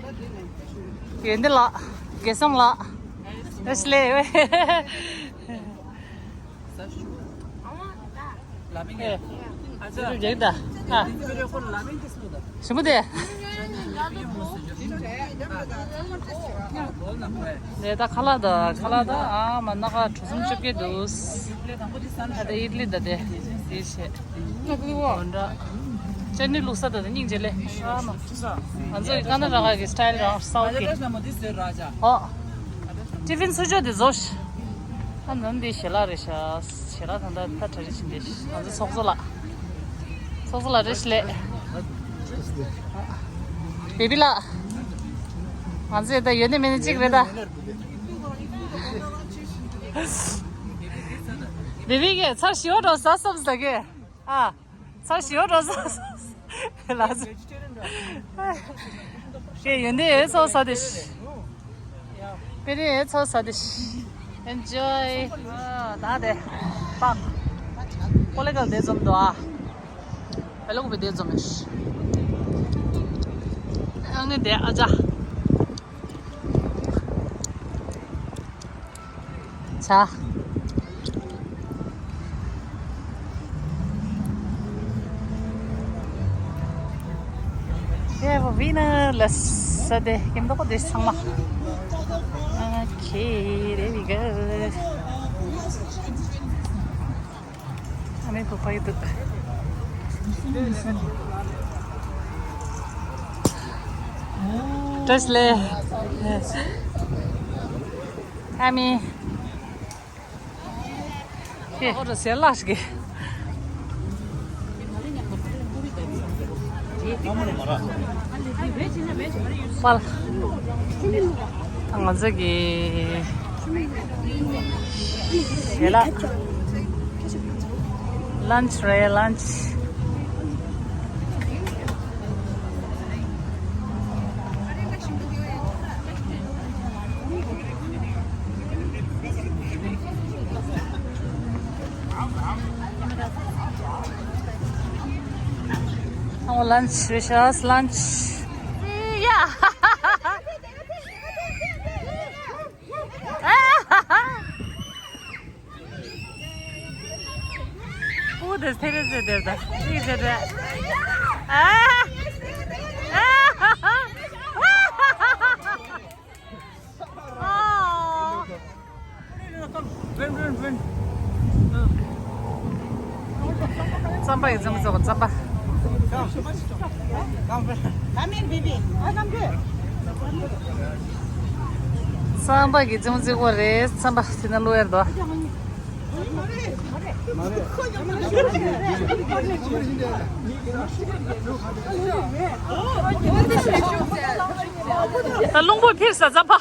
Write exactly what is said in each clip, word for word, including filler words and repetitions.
ཡོན་ཏན་ལགས། དགེ་བསམ་ལགས། བཀྲ་ཤིས་བདེ་ལེགས། རེད་ད། ཨ། ཞིམ་པོ་དེ། ནས་ད་ཁ་ལག་དང་ཁ་ལག་དང་ཨ་མ་སྣ་ཁ་གྲོ་གསུམ་བཅོ་བརྒྱད་འདུག་ཨ་ད་ཨིད་ལི་ད་དེ་དེ་བྱས། འོ་འདྲ། ཅ་ནི་བླུགས་ས་ད་དེ་སྙིང་རྗེ་ལེ། ཨ་མ། ང་ཚོ་ཡི་ཀ་ན་ར་ག་གི་སི་ཊལ་རང་སའུ་ཐི་གི། ཨོ། ཏི་ཕིན་སུ་ཅོ་དེ་བཟོ་ཤི། ཨ་ནམ་དེ་ཞལ་ལག་རེད་ཤག་ཞལ་ལག་ད་ད་ད་གྲ་རེ་ཕྱིན་དེ་ང་ཚོ་ཚོགས་གཙོ་ལགས། ཚོགས་གཙོ་ལགས་བཀྲ་ཤིས་བདེ་ལེགས། བེ་བི་ལགས། ང་ཚོ་ད་ཡོད་ནི་མེད་ནི་གཅིག་རེད་ད། བེ་བི་གིས་ཚར་ཞི་བ་འགྲོ་ཟ་བསམ་ཟ་གི། ཨ། ཚར་ཞི་བ་འགྲོ་ཟ་ཟ་ལ་ཟ། ཁྱེད་ཡོན་ཏན་ཡོད་ཚོ་ཟ་དེ། པེ་རི་ཡོད་ཚོ་ཟ་དེ། ཨེན་ཇོའི། ཨ་ད་དེ། པག་ཀོ་ལེ་གལ་དེ་འཛོམས་འདུག་ཨ། བེ་ལོག་པེ་དེ་འཛོམས་ཡོད། ཨང་ནི་དེ་ཨ་ཅག་ཆ། ཡེ་བོ་བི་ན་ལ་ས་དེ་ཀེམ་དོ་ཀོ་དེ་ཚང་མ། ཨ་ཁེ་རེ་བི་ག་ཨ་མའི་བུ་ཕ་ཡི་འདུག་བཀྲ་ཤིས་བདེ་ལེགས། ཨ་མའི། ཧེ། ཨོ་ར་སེ་ལ་ཤི་གེ། པལ། ང་ཚོ་གི་ཞལ་ལག་ལན་ཆི་རེད། ལན་ཆི། Oh, lunch, Vishas, lunch. Yeah. Who this? There is there. There is there. Ah! Ah! རྩམ་པ་ཡི་རྩམ་པ་རྩམ་པ། Come in, baby. རྩམ་པ་གི་རྩམ་པ་རྩི་བ་རེད། རྩམ་པ་དེ་ན་བླུག་ཡར་དོ། ད་རླུང་བུ་འཕིར་ས་རྩམ་པ།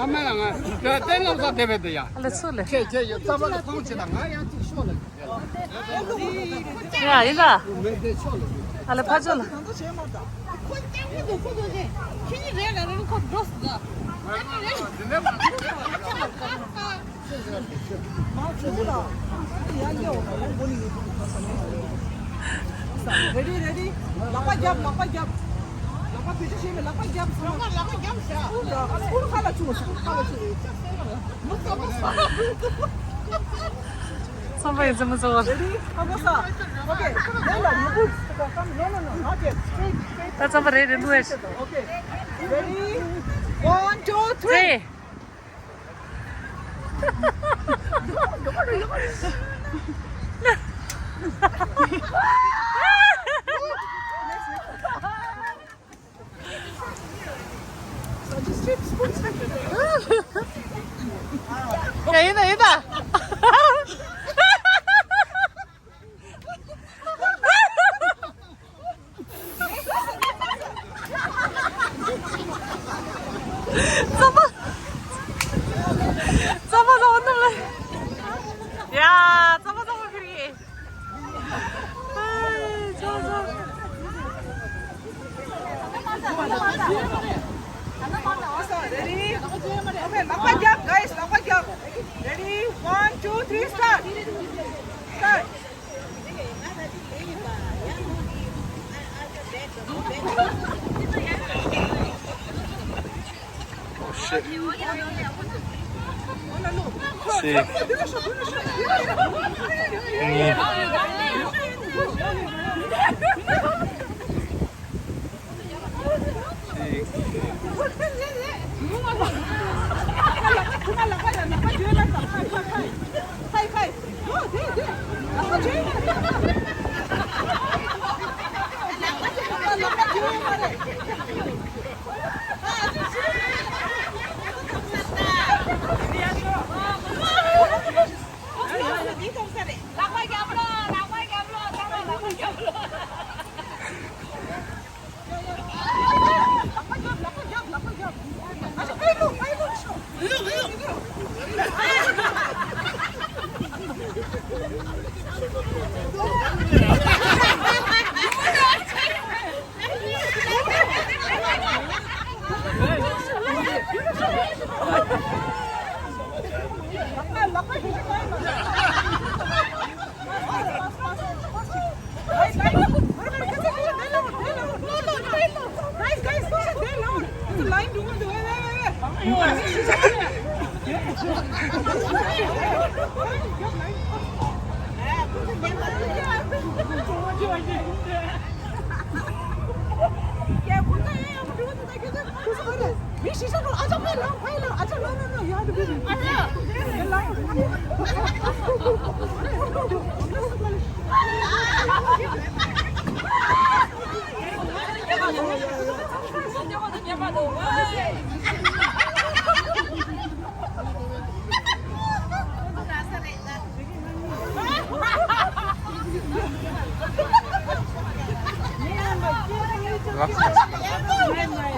ཨ་མ་ལ་ང་ད་བསྟན་ལམ་ས་དེ་བས་དེ་ཡ། ཨ་ལ་ཚུར་ལེ། ཁྱེད་ཁྱེད་ཡོད་རྩམ་པ་ལ་ཐང་ཆེ་ན་ང་ཡང་ཅིག་ཤོག་ལ། ཡ་ཡིན་ད། མེད་དེ་ཤོག་ལ། ཨ་ལ་ཕ་ཚོ་ལ། Ready, ready. ལག་པ་རྒྱབ། ལག་པ་རྒྱབ། ལག་པ་བེད་སྤྱོད་བྱེད་པའི་ལག་པ་རྒྱབ། ལག་པ་རྒྱབ་བྱ། སྐུ་ཁ་ལ་བཅུག་སྐུ་ཁ་ལ་བཅུག་རྩམ་པ་ཡི་རྩམ་པ་ཚོ། Ready? Come on, sir. Okay. No, no, no, no, no, not yet. Straight, straight. ད་རྩམ་པ་རེ་རེ་བླུགས་ཡ། Okay. Ready? One, two, three. ཡ་ཡིན་ད་ཡིན་ད། རྩམ་པ། རྩམ་པ་ཚོ་འོ་ནུབ་ལ། ཡ། རྩམ་པ་ཚོ་འོ་ཁྱེར་གི། ཨའི་ཚོ་ཚོ། Ready? Okay, ལག་པ་རྒྱབ། Guys, ལག་པ་རྒྱབ། Ready? One, two, three, start. Start. Oh shit. Six.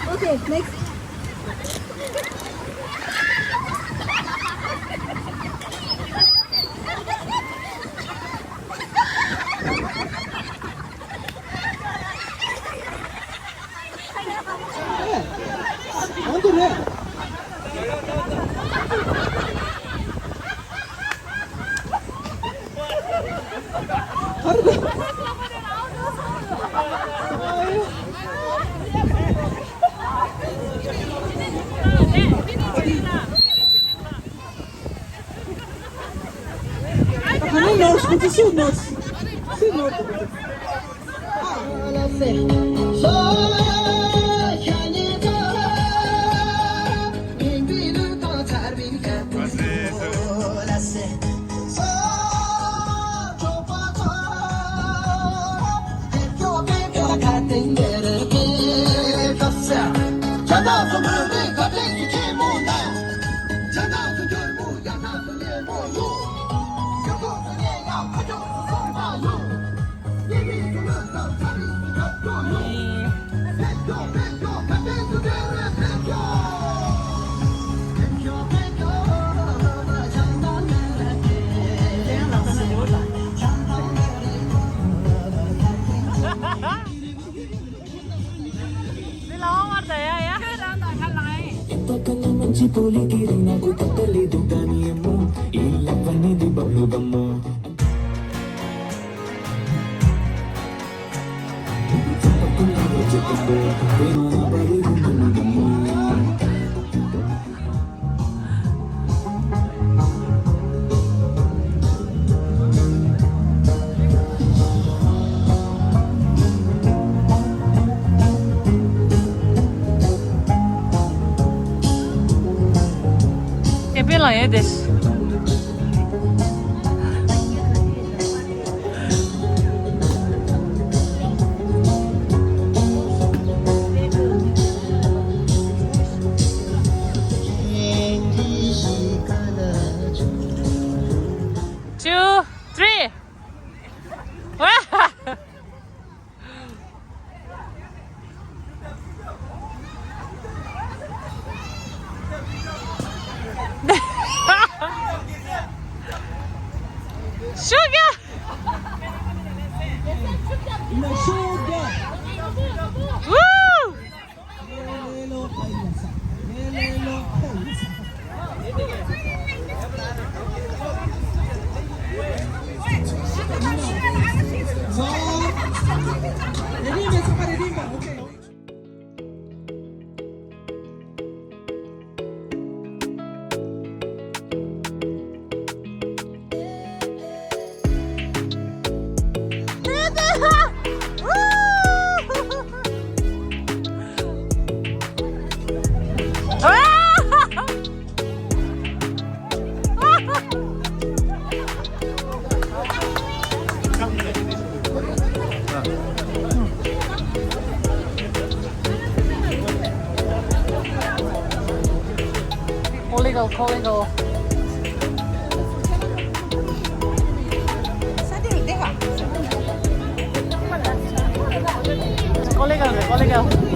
Okay, next. Two, three. Sugar! Woo! Go legal, go legal. Go legal, go legal.